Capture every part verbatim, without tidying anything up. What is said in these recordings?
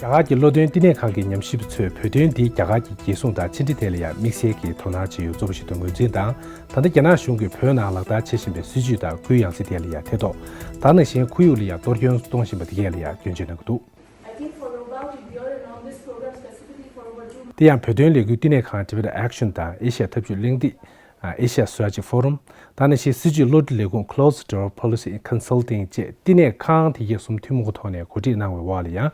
རྒྱ་གར་གྱི་བློ་འདོན་བསྟི་གནས་ཁང་གི་ཉམས་ཞིབ་པ་ཚོས་བོད་དོན་འདི་རྒྱ་གར་གྱི་རྒྱལ་སྲུང་དང་ཕྱི་འབྲེལ་ཐད་ལ་ཡང་དམིགས་བསལ་གྱི་དོ་སྣང་བྱས་ཡོད་གཙོ་བོ་ཞིག་ཏུ་ངོས་འཛིན་དང་། ད་ལྟ་རྒྱ་ནག་གཞུང་གིས་བོད་ནང་ལག་བསྟར་བྱེད་བཞིན་པའི་སྲིད་བྱུས་དང་སྐུའི་ཡང་སྲིད་ཐད་ལ་ཡང་ཐེ་གཏོགས། ད་ནང་བཞིན་ཁོར་ཡུག་ལ་ཡང་གཏོར་སྐྱོན་གཏོང་བཞིན་པ་དེ་གས་ལ་ཡང་སྐྱོན་བརྗོད་གནང་གི་འདུག། I think for about a year and on this program specifically for over two དེ་ཡང་བོད་དོན་ལས་འགུལ་བསྟི་གནས་ཁང་Tibet Action དང་ཨེ་ཤ་ཡ་འཐབ་ཇུས་གླེང་སྟེགས། Asia Strategic Forum། ད་ནང་བཞིན་སྲིད་བྱུས་བློ་འདྲི་ལས་ཁུངས་Closed Door Policy Consulting བཅས་བསྟི་གནས་ཁང་དེ་གས་གསུམ་ཐུན་མོང་གི་ཐོག་ནས་གོ་སྒྲིག་གནང་བའི་འོག་ལ་ཡང་།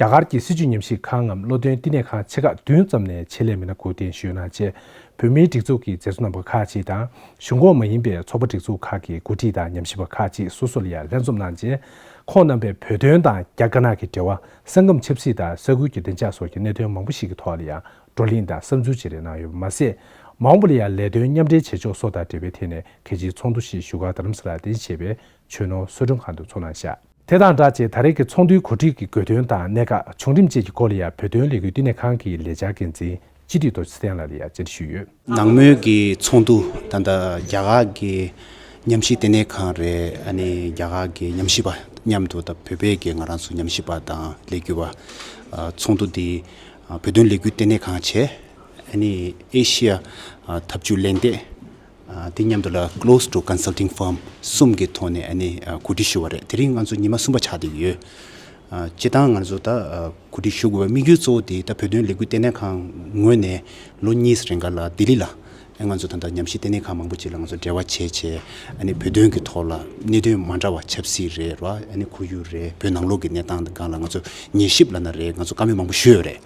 རྒྱ་གར་གྱི་སྲིད་བྱུས་ཉམས་ཞིབ་ཁང་ངམ་བློ་འདོན་བསྟི་གནས་ཁང་ཆེ་ཁག་བདུན་ཙམ་ནས་ཆེད་ལས་མི་སྣ་སྒུག་རྟེན་ཞུས་གནང་རྗེས། བོད་མིའི་སྒྲིག་འཛུགས་ཀྱི་མཛད་གཙོ་རྣམ་པ་ཁག་ཅིག་དང་། གཞུང་ཁོངས་མ་ཡིན་པའི་ཚོགས་པ་སྒྲིག་འཛུགས་ཁག་གི་འགོ་ཁྲིད་དང་ཉམས་ཞིབ་པ་ཁག་ཅིག་སོ་སོ་ལ་ཡང་ལྷན་འཛོམས་གནང་རྗེས། ཁོང་རྣམ་པས་བོད་དོན་དང་རྒྱ་དཀར་ནག་གི་འབྲེལ་བ། ས་ཁམས་ཆབ་སྲིད་དང་ས་ཁུལ་གྱི་བདེ་འཇགས་སོགས་ཀྱི་གནད་དོན་མང་པོ་ཞིག་གི་ཐོག་ལ་ཡང་བགྲོ་གླེང་དང་བསམ་ཚུལ་བརྗེ་རེས་གནང་ཡོད་པ་མ་ཟད། མ་འོངས་པ་ལ་ཡང་ལས་དོན་མཉམ་འབྲེལ་བྱེད་ཕྱོགས་སོགས་དང་འབྲེལ་བའི་ཐད་ནས་གལ་ཆེའི་ཚོགས་འདུ་ཞིག་བཞུགས་སྒར་རྡ་རམ་ས་ལར་རྟེན་གཞི་བྱས་པའི་ཆོས་ནོར་བསོད་སྒྲོན་ཁང་དུ་ཚོགས་གནང་བཞག། དེ་དང་སྦྲགས་བྱས་ད་རེས་ཀྱི་ཚོགས་འདུའི་གོ་སྒྲིག་གི་དགོས་དོན་དང་གནད་འགག་བྱུང་རིམ་བཅས་ཀྱི་སྐོར་ལ་ཡང་བོད་དོན་ལས་འགུལ་བསྟི་གནས་ཁང་གི་ལས་འཆར་འགན་འཛིན་སྤྱི་འཐུས་རྡོ་རྗེ་ཚེ་བརྟན་ལགས་ལ་ཡང་བཅར་འདྲི་ཞུས་ཡོད། ནང་མོལ་གྱི་ཚོགས་འདུ་ད་ལྟ་རྒྱ་གར་གྱི་ཉམས་ཞིབ་ལྟེ་གནས་ཁང་རེད། ཨ་ནི་རྒྱ་གར་གྱི་ཉམས་ཞིབ་པ་མཉམ་དུ་ད་བོད་པའི་གི་ང་རང་ཚོ་ཉམས་ཞིབ་པ་དང་ལས་འགུལ་བ། ཨ་ཚོགས་འདུ་འདི་ཨ་བོད་དོན་ལས་འགུལ་ལྟེ་གནས་ཁང་བྱས། ཨ་ནི་ཨེ་ཤི་ཡ་ཨ་འཐབ་ཇུས་གླེང་སྟེགས། ཨ་དེ་མཉམ་དུ་ལ་Closed Door Consulting Firm གསུམ་གྱི་ཐོག་ནས་ཨ་ནི་ཨ་གོ་སྒྲིག་ཞུ་བ་རེད། དེ་རིང་ང་ཚོ་ཉི་མ་གསུམ་པ་ཆགས་བསྡད་ཀྱི་ཡོད། ཨ་སྤྱིར་བཏང་ང་ཚོ་ད་ཨ་གོ་སྒྲིག་ཞུ་དགོས་པའི་དམིགས་ཡུལ་གཙོ་བོ་དེ་ད་བོད་དོན་ལས་འགུལ་ལྟེ་གནས་ཁང་ངོས་ནས་ལོ་གཉིས་རིང་ག་ལ་ལྡི་ལི་ལ་ཨ་ང་ཚོ་ད་ལྟ་ཉམས་ཞིབ་ལྟེ་གནས་ཁང་མང་པོ་ཅིག་ལ་ང་ཚོ་འབྲེལ་བ་བྱས་བྱས། ཨ་ནི་བོད་དོན་གྱི་ཐོག་ལ་གནད་དོན་མ་འདྲ་བ་ཆབ་སྲིད་རེད་ར། ཨ་ནི་ཁོར་ཡུག་རེད། བོད་ནང་ལོགས་ཀྱི་གནས་སྟངས་སྒང་ལ་ང་ཚོ་ཉན་ཞིབ་ལབ་ན་རེད། ང་ཚོ་བཀའ་མོལ་མང་པོ་ཞུས་ཡོད་རེད།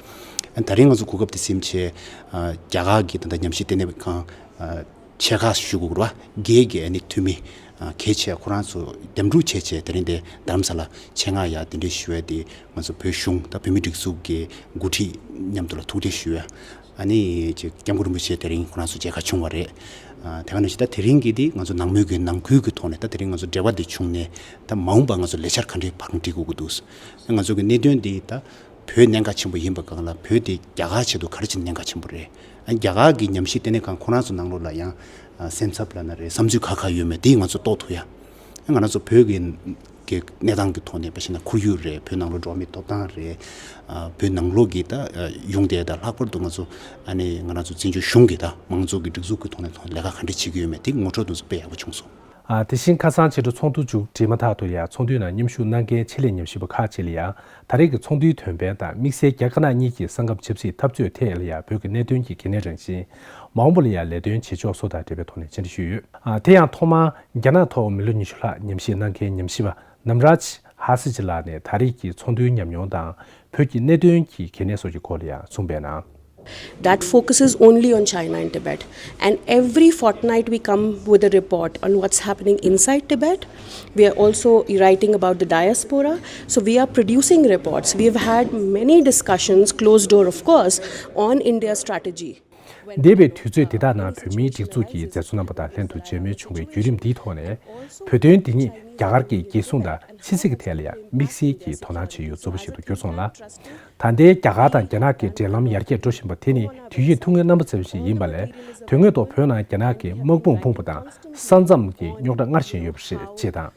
ཨ་ནི་ད་རིང་ང་ཚོ་གོ་སྐབས་དེ་ཟིན་བྱས། ཨ་རྒྱ་གར་གྱི་ད་ལྟ་ཉམས་ཞིབ་ལྟེ་གནས་ཁང་ཨ་ཆེ་ཁག་ཞུ་དགོས་རེད་བ། སྒེར་གྱི་ཨ་ནི་འཐུས་མི་ཨ་གལ་ཆེ་ཁོ་རང་ཚོ་འདེམས་སྒྲུག་བྱས་བྱས་དེ་རིང་དེ་རྡ་རམ་ས་ལ་ཆེད་མངགས་ཡར་གདན་འདྲེན་ཞུ་ཡས་དེ་ང་ཚོ་བོད་གཞུང་ད་བོད་མི་སྒྲིག་འཛུགས་ཀྱི་འགོ་ཁྲིད་མཉམ་དུ་ལ་ཐུག་འཕྲད་ཞུ་ཡས། ཨ་ནི་ཅིག་སྐྱབས་མགོན་རིན་པོ་ཆེ་དེ་རིང་ཁོ་རང་ཚོ་མཇལ་ཁ་བྱུང་བ་རེད། ཨ་དེ་ག་ནང་བཞིན་ད་དེ་རིང་གི་དེ་ང་ཚོ་ནང་མོལ་གྱི་ནང་ཁུལ་གྱི་ཐོག་ནས་ད་དེ་རིང་ང་ཚོ་འབྲེལ་བ་དེ་བྱུང་ནས་ད་མ་འོངས་པ་ང་ཚོ་ལས་འཆར་ག་འདྲའི་བར་སྒྲིག་དགོས་ཀྱི་འདུག། ང་ཚོ་གི་གནད་དོན་དེ་ད་བོད་གནད་འགག་ཆེན་པོ་ཡིན་པ་སྒང་ལ་བོད་དེ་རྒྱ་གར་ཆེད་དུ་ག་རེ་བྱས་ནས་གནད་འགག་ཆེན་པོ་རེད། ཨ་རྒྱ་གར་གྱི་ཉམས་ཞིབ་ལྟེ་གནས་ཁང་ཁོ་རང་ཚོ་ནང་ལོགས་ལ་ཡང་ཨ་སེམས་འཚབ་ལབ་ན་རེད། བསམ་ཚུལ་ག་ག་ཡོད་མེད་དེ་ང་ཚོ་རྟོགས་ཐུབ་ཡ། ཨ་ང་རང་ཚོ་བོད་ཀྱི་གི་གནས་སྟངས་ཀྱི་ཐོག་ནས་དཔེ་བཞག་ན་ཁོར་ཡུག་རེད། བོད་ནང་ལོགས་འགྲོ་བ་མིའི་ཐོབ་ཐང་རེད། ཨ་བོད་ནང་ལོགས་ཀྱི་ད་ཨ་ཡོང་བསྡད་ད་ལྷག་པར་དུ་ང་ཚོ་ཨ་ནི་ང་རང་ཚོ་བཙན་བྱོལ་གཞུང་གི་ད་མང་གཙོ་གི་སྒྲིག་འཛུགས་ཀྱི་ཐོག་ནས་ཐོག་ལས་ཀ་ག་འདྲ་བྱེད་ཀྱི་ཡོད་མེད་དེ་ངོ་སྤྲོད་དུ་དཔེ་ཡག་པོ་བྱུང་སོང་། ཨ་དེ་བཞིན་ཁ་སང་ཕྱི་དྲོ་ཚོགས་འདུ་མཇུག་སྒྲིལ་མ་ཐག་ཏུ་ཡང་ཚོགས་འདུའི་ནང་མཉམ་ཞུགས་གནང་མཁན་ཆེད་ལས་ཉམས་ཞིབ་པ་ཁག་ཅིག་ལ་ཡང་ད་རེས་ཀྱི་ཚོགས་འདུའི་དོན་ཕན་དང་དམིགས་བསལ་རྒྱ་དཀར་ནག་གཉིས་ཀྱི་ས་ཁམས་ཆབ་སྲིད་འཐབ་རྩོད་ཐད་ལ་ཡང་བོད་ཀྱི་གནད་དོན་གྱི་གལ་གནད་རང་བཞིན། མ་འོངས་པ་ལ་ཡང་ལས་དོན་བྱེད་ཕྱོགས་སོགས་དང་འབྲེལ་བའི་ཐོག་ནས་བཅར་འདྲི་ཞུས་ཡོད། ཨ་དེ་ཡང་ཐོག་མར་རྒྱ་ནག་ཐོག་མི་ལོ་ཉི་ཤུ་ལྷག་ཉམས་ཞིབ་གནང་མཁན་ཉམས་ཞིབ་པ་ནམ་རཱཇ་ཧ་སི་ཇི་ལགས་ནས་ད་རེས་ཀྱི་ཚོགས་འདུའི་ཉམས་མྱོང་དང་བོད་ཀྱི་གནད་དོན་གྱི་གལ་གནད་སོགས་ཀྱི་སྐོར་ལ་ཡང་གསུངས་པའི་ནང་། That focuses only on China and Tibet. And every fortnight we come with a report on what's happening inside Tibet. We are also writing about the diaspora. So we are producing reports. We have had many discussions, closed door, of course, on India's strategy. འདས་པའི་དུས་ཚོད་འདི་དག་ནང་བོད་མིའི་སྒྲིག་འཛུགས་ཀྱི་མཛད་གཙོ་རྣམ་པ་དང་ལྷན་དུ་མཇལ་མོལ་བྱུང་བའི་བརྒྱུད་རིམ་འདིའི་ཐོག་ནས། བོད་དོན་འདི་ཉིད་རྒྱ་གར་གྱི་རྒྱལ་སྲུང་དང་ཕྱི་སྲིད་ཀྱི་ཐད་ལ་ཡང་དམིགས་བསལ་གྱི་དོ་སྣང་བྱེད་ཡུལ་གཙོ་བོ་ཞིག་ཏུ་གྱུར་སོང་ལ། ད་ལྟའི་རྒྱ་གར་དང་རྒྱ་ནག་གི་འབྲེལ་ལམ་ཡར་རྒྱས་འགྲོ་བཞིན་པ་དེ་ནི་དུས་ཡུན་ཐུང་ངུའི་རྣམ་པ་ཙམ་ཞིག་ཡིན་པ་ལས། དོན་དངོས་ཐོག་བོད་ནང་རྒྱ་ནག་གི་དམག་དཔུང་སྤུངས་པ་དང་ས་མཚམས་ཀྱི་རྙོག་དྲ་སྔར་བཞིན་ཡོད་པ་རེད་ཅེས་དང་།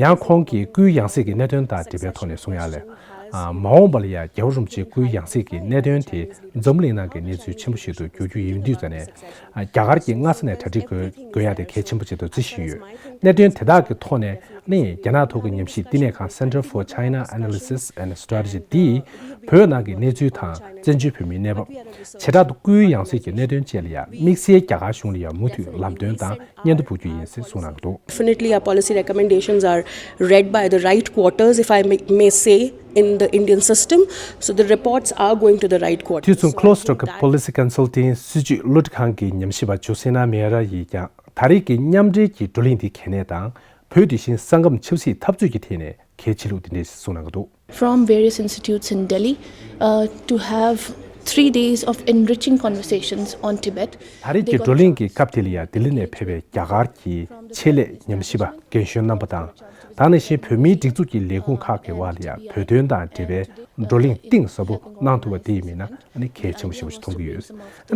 ཡང་ཁོང་གིས་སྐུའི་ཡང་སྲིད་ཀྱི་གནད་དོན་དང་འབྲེལ་བའི་ཐོག་ནས་གསུང་ཡག་ལས། མ་འོངས་པ་ལ་ཡང་རྒྱལ་བ་རིན་པོ་ཆེའི་སྐུའི་ཡང་སྲིད་ཀྱི་གནད་དོན་དེ་འཛམ་གླིང་ནང་གི་གནས་ཚུལ་ཆེན་པོ་ཞིག་ཏུ་འགྱུར་རྒྱུ་ཡིན་དུས་ཙ་ནས། རྒྱ་གར་གྱིས་སྔ་ས་ནས་གྲ་སྒྲིག་དགོས་དགོས་ཡག་དེ་གལ་ཆེན་པོ་ཅིག་ཏུ་བརྩི་བཞིན་ཡོད། གནད་དོན་དེ་དག་གི་ཐོག་ནས་ནི་རྒྱ་ནག་ཐོག་གི་ཉམས་ཞིབ་བསྟི་གནས་ཁང་Center for China Analysis and Strategy འདིས་བོད་ནང་གི་གནས་ཚུལ་དང་བཙན་བྱོལ་བོད་མིའི་གནས་བབ། བྱེ་བྲག་ཏུ་སྐུའི་ཡང་སྲིད་ཀྱི་གནད་དོན་བཅས་ལ་ཡང་དམིགས་བསལ་རྒྱ་གར་གཞུང་ལ་ཡང་མུ་མཐུད་ལམ་སྟོན་དང་སྙན་ཐོ་འབུལ་རྒྱུ་ཡིན་ཞེས་གསུངས་གནང་འདུག། Definitely, our policy recommendations are read by the right quarters, if I may, may say, in the Indian system. So the reports are going to the right quarters. དུས་མཚུངས་Closed Door Policy Consulting སྲིད་བྱུས་བློ་འདྲི་ཁང་གི་ཉམས་ཞིབ་པ་ཇོ་སི་ན་མེ་ར་ཡིས་ཀྱང་ད་རེས་ཀྱི་མཉམ་འབྲེལ་གྱི་བགྲོ་གླེང་འདིའི་གལ་གནད་དང་། བོད་དེ་བཞིན་ས་ཁམས་ཆབ་སྲིད་འཐབ་རྩོད་ཀྱི་ཐད་ནས་གལ་ཆེ་ལུགས་འདི་འདྲ་ཞིག་གསུངས་གནང་གི་འདུག། From various institutes in Delhi, uh, to have three days of enriching conversations on Tibet. ད་རེས་ཀྱི་བགྲོ་གླེང་གི་སྐབས་དེ་ལ་ཡང་ལྡི་ལི་ནས་ཕེབས་པའི་རྒྱ་གར་གྱི་ཆེད་ལས་ཉམས་ཞིབ་པ་རྒན་གཞོན་རྣམ་པ་དང་། ད་ནང་བཞིན་བོད་མིའི་སྒྲིག་འཛུགས་ཀྱི་ལས་ཁུངས་ཁག་གི་དབར་ལ་ཡང་བོད་དོན་དང་འབྲེལ་བའི་བགྲོ་གླེང་གཏིང་ཟབ་པོ་གནང་ཐུབ་པ་དེ་ཡིན་མིན་ན་ཨ་ནི་གལ་ཆེན་པོ་ཞེ་པོ་ཞིག་མཐོང་གི་ཡོད།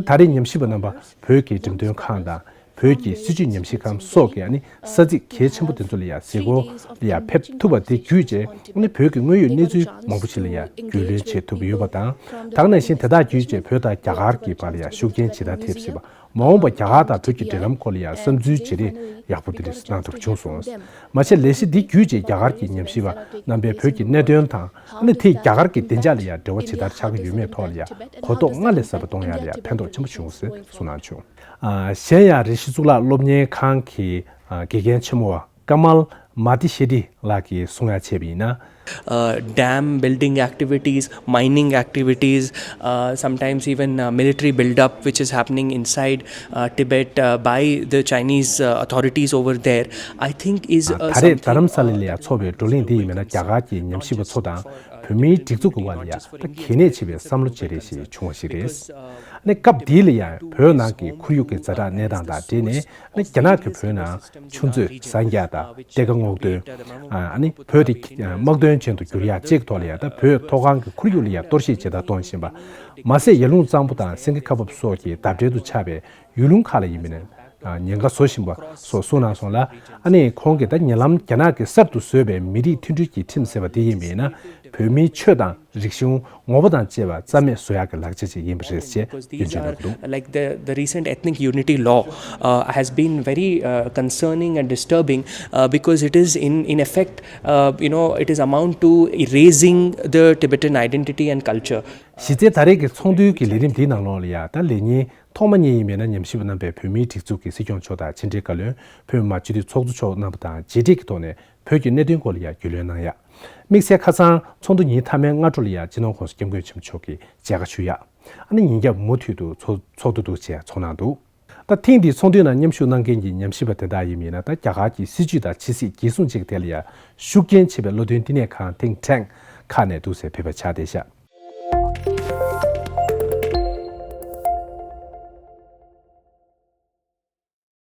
ད་རེས་ཉམས་ཞིབ་པ་རྣམ་པ་བོད་ཀྱི་འགྲེམས་སྟོན་ཁང་དང་། བོད་ཀྱི་སྲིད་བྱུས་ཉམས་ཞིབ་ཁང་སོགས་ཀྱིས་ཨ་ནི་ས་ཚིགས་གལ་ཆེན་པོ་དེ་ཚོ་ལ་ཡང་གཟིགས་སྐོར་ལ་ཡང་ཕེབས་ཐུབ་པ་དེ་བརྒྱུད་བྱས་ཨ་ནི་བོད་ཀྱི་དངོས་ཡོད་གནས་ཚུལ་མང་པོ་ཞིག་ལ་ཡང་རྒྱུས་ལོན་བྱེད་ཐུབ་ཀྱི་ཡོད་པ་དང་། ད་ག་ནང་བཞིན་དེ་དག་བརྒྱུད་བྱས་བོད་དང་རྒྱ་གར་གྱི་བར་ལ་ཡང་ཤུགས་རྐྱེན་ཇི་ལྟར་ཐེབས་སྲིད་པ། མ་འོངས་པ་རྒྱ་གར་དང་བོད་ཀྱི་འབྲེལ་ལམ་སྐོར་ལ་ཡང་བསམ་ཚུལ་བརྗེ་རེས་ཡག་པོ་དེ་འདྲ་གནང་ཐུབ་བྱུང་སོང་། མ་ཟད་ལས་གཞི་འདི་བརྒྱུད་བྱས་རྒྱ་གར་གྱི་ཉམས་ཞིབ་པ་རྣམ་པས་བོད་ཀྱི་གནད་དོན་དང་ཨ་ནི་དེས་རྒྱ་གར་གྱི་བདེ་འཇགས་ལ་ཡང་འབྲེལ་བ་ཇི་ལྟར་ཆགས་ཀྱི་ཡོད་མེད་ཐོག་ལ་ཡང་གོ་རྟོགས་སྔར་ལས་ཟབ་པ་གཏོང་ཡག་ལ་ཡང་ཕན་ཐོགས་ཆེན་པོ་བྱུང་ཟེར་གསུངས་གནང་བྱུང་། ཨ། གཞན་ཡང་རེ་ཞིག་གཙུག་ལག་སློབ་གཉེར་ཁང་གི་ཨ། དགེ་རྒན་ཆེན་མོ་བ་ཀ་མལ་མ་ཏི་ཤེ་ཏི་ལགས་ཀྱིས་གསུང་ཡ་བྱས་པ་ཡིན་ན། Uh, dam building activities, mining activities, uh, sometimes even uh, military buildup, which is happening inside uh, Tibet uh, by the Chinese uh, authorities over there, I think is uh, ད་རེས་རྡ་རམ་ས་ལ་ལ་ཡང་འཚོགས་པའི་བགྲོ་གླེང་འདི་ཡིན་མིན་ན་རྒྱ་གར་གྱི་ཉམས་ཞིབ་པ་ཚོ་དང་བོད་མིའི་སྒྲིག་འཛུགས་ཀྱི་དབར་ལ་ཡང་ད་གལ་གནད་ཆེ་བའི་བསམ་བློ་བརྗེ་རེས་ཤིག་བྱུང་བ་ཞིག་རེད། ཨ་ནི་སྐབས་འདི་ལ་ཡང་བོད་ནང་གི་ཁོར་ཡུག་གི་ཛ་དྲག་གནས་སྟངས་དང་འབྲེལ་ནས་ཨ་ནི་རྒྱ་ནག་གིས་བོད་ནང་ཆུ་མཛོད་ཟ་རྒྱག་དང་གཏེར་ཁ་སྔོག་འདོན། ཨ་ནི་བོད་དེ་དམག་དོན་ཅན་དུ་བསྒྱུར་ཡག་བཅས་ཀྱི་ཐོག་ལ་ཡང་ད་བོད་མཐོ་སྒང་གི་ཁོར་ཡུག་ལ་ཡང་གཏོར་བཤིག་ཇི་ལྟར་གཏོང་བཞིན་པ། མ་ཟད་ཡར་ཀླུང་གཙང་པོ་དང་སེང་གེ་ཁ་འབབ་སོགས་ཀྱི་འདབས་འབྲེལ་དུ་ཆགས་པའི་ཡུལ་ལུང་ཁག་ལ་ཡིན་མིན་ཉེན་ཁ་བཟོ་བཞིན་པ་སོགས་གསུངས་གནང་སོང་ལ། ཨ་ནི་ཁོང་གིས་ད་ཉེ་ལམ་རྒྱ་ནག་གིས་གསར་དུ་བཟོས་པའི་མི་རིགས་མཐུན་སྒྲིལ་གྱི་ཁྲིམས་ཟེར་བ་དེ་ཡིན་པ་ཡིན་ན་བོད་མིའི་ཆོས་དང་རིག་གཞུང་། ངོ་བོ་དང་བཅས་པ་རྩ་མེད་བཟོ་ཡག་གི་ལག་ཆ་ཅིག་ཡིན་པ་རེད་ཅེས་སྐྱོན་བརྗོད་གནང་གི་འདུག། Like the, the recent ethnic unity law uh, has been very uh, concerning and disturbing uh, because it is in, in effect, uh, you know, it is amount to erasing the Tibetan identity and culture. གཞི་རྩའི་ད་རེས་ཀྱི་ཚོགས་འདུའི་གི་ལས་རིམ་འདིའི་ནང་ལོགས་ལ་ཡང་ད་ལས་ཉིན་ཐོག་མ་ཉིད་ཡིན་མིན་ན་ཉམས་ཞིབ་པ་རྣམ་པས་བོད་མིའི་སྒྲིག་འཛུགས་ཀྱི་སྲིད་སྐྱོང་མཆོག་དང་ཕྱི་འབྲེལ་བཀའ་བློན་བོད་མི་མང་སྤྱི་འཐུས་ཚོགས་གཙོ་མཆོག་རྣམ་པ་དང་མཇལ་འཕྲད་ཀྱི་ཐོག་ནས་བོད་ཀྱི་གནད་དོན་སྐོར་ལ་ཡང་རྒྱུས་ལོན་གནང་ཡ། དམིགས་བསལ་ཁ་སང་ཚོགས་འདུ་ཉིན་མཐའ་མའི་སྔ་དྲོ་ལ་ཡང་སྤྱི་ནོར་༸གོང་ས་༸སྐྱབས་མགོན་ཆེན་པོ་མཆོག་གིས་མཇལ་ཁ་ཞུ་ཡ། ཨ་ནི་ཉིན་རྒྱབ་མུ་མཐུད་དུ་ཚོགས་ཚོགས་འདུ་འདུག་བྱས་ཚོགས་གནང་འདུག། ད་ཐེངས་འདིའི་ཚོགས་འདུའི་ནང་མཉམ་ཞུགས་གནང་མཁན་གྱི་ཉམས་ཞིབ་པ་དེ་དག་ཡིན་མིན་ན་ད་རྒྱ་གར་གྱི་སྲིད་བྱུས་དང་ཕྱི་སྲིད་རྒྱལ་སྲུང་བཅས་ཀྱི་ཐད་ལ་ཡང་ཤུགས་རྐྱེན་ཆེ་བའི་བློ་མཐུན་བསྟི་གནས་ཁང་think tank ཁག་ནས་འདུག་ཟེར་ཕེབས་པ་ཆགས་བསྡད་ཤག།